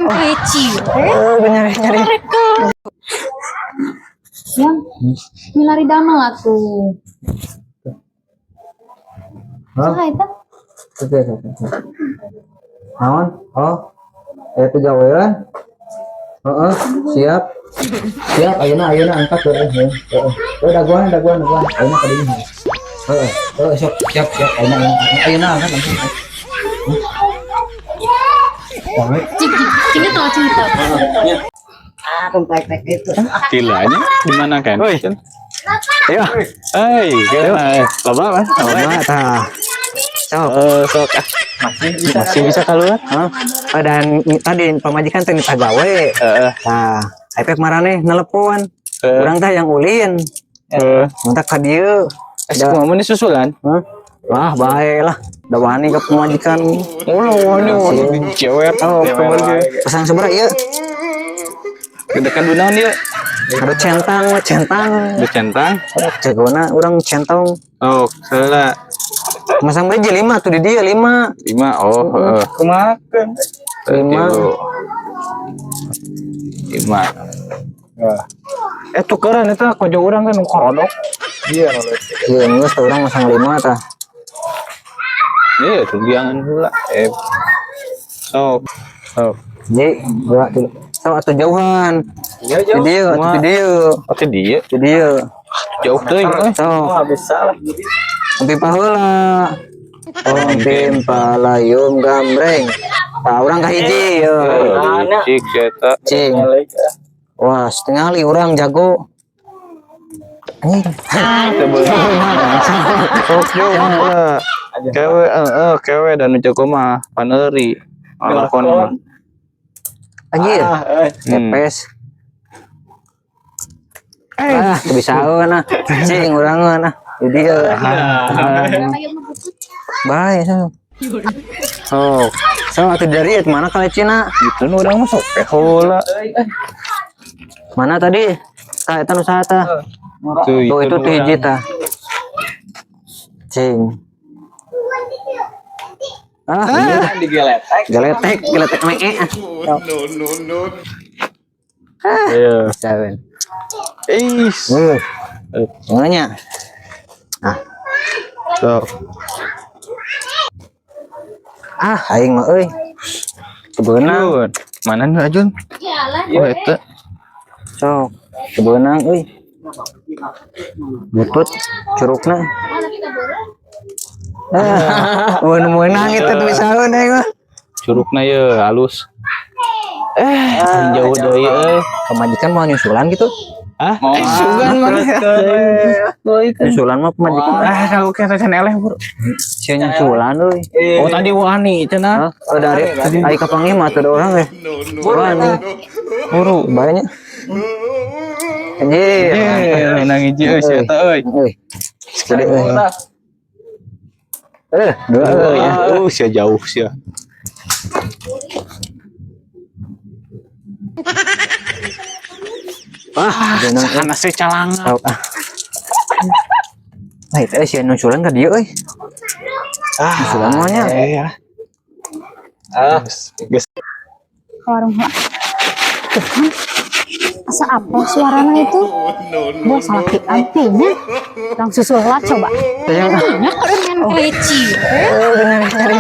main keleci. Oh, nyari nyari. Yang milari damel atuh. Hah? Saha eta? Oke. Naon? Oh. Itu gawean. Heeh, siap. Siap, ayeuna ayeuna angkat heeh heeh. Heeh. Oh, dagoan dagoan dagoan. Ayeuna ka dieu. Heeh. Heeh, sok siap siap ayeuna ayeuna ayeuna angkat langsung. Wah, Cik cik cing itu cing itu. Tilanya di mana kan? Oi. Ayo. Hei, kena. Loba mas. Loba tah. Sok. Eh, sok ah. Masih bisa keluar? Hah? Oh, dan tadi pamajikan teh minta gawe. Heeh. Tah, efek maraneh nelepon. Heeh. Urang teh yang ulin. Heeh. Minta ka dieu. Eh, kumaha ini susulan? Hah? Wah, bae lah. Da wani ka pamajikan. Ulah wani wani cewek. Oh, pasang seberapa ieu? Gedekan dunaon ieu? Ada centang, mah centang. Udah centang. Jagona urang centong. Oh, salah. Masang baju lima tuh di dia lima. 5. Oh, heeh. Kumaha? 5. 5. Eh, tukeran eta kojo urang kan nu korodok. Iya, Iya, geus tah urang masang 5 tah. Iya, tugiangan heula. Eh. Sok. Sok. Jadi, dua, tilu. Sok atuh jauhan. Iya, Di dieu, atuh di dieu. Oke dia Di dieu. Jauh teuing euy. Sok, Wah, bisa lah. sampai paheula. Oh, bim palayum gambreng. Tah urang kahiji ye. Cik eta. Cing. Wah, setengah li urang jago. Anjing. Sok jauh lah. Kewe heeh, kewe dan nu jago mah paneuri. Lakon mah. Anjir. Hmm. Tepes. Ah, kebiasaan ah. Cing urang ah. Jadi ya. Bae sok. Sok. Sok atuh dari ieu mana kali Cina? Itu nu urang mah sok heula. Mana tadi? Tah eta nu saha tah? Tuh, Tuh itu nu tuh hiji urang. tah. Cing. Ah, iya. Digeletek. Geletek, geletek mee. Ah. Iya. Seven. Ih. Nanya. Ah, Sok. ah aing mah euy. Kebeunang. Jun. Mana nu Ajun? Jalan. Oh, eta. Sok, kebeunang euy. Butut curugna. Mana kita boleh? Ah, meunang itu tuh bisaeun aing mah. Curugna ye halus. Eh, jauh deui euy. Pamajikan mau nyusulan gitu. Ah, eh, sugan mana? Nyusulan mah pamajikan. Ah, kalau kita can eleh, Bro. Sia nyusulan euy. Oh, tadi wani cenah. Hah? Oh, dari ai kapanggih mah atuh ada orang eh. Wani. Buru. Banyak. Anjir. Eh, menang hiji euy si eta euy. Euy. Gede euy. Eh, dua euy ya. Oh, sia jauh sia. Wah, jeneng euy. Sana sih calangan. Tau ah. Nah, itu sia nyusulan ka dieu euy. Ah, Nyusulan mah nya. Iya. Ah, Geus. Ke warung heula. Tuh kan. Asa apa suarana itu? Bos salah artinya. Langsung susul lah coba. Sayang ah. Nya kalau main keleci. Oh, nyari nyari.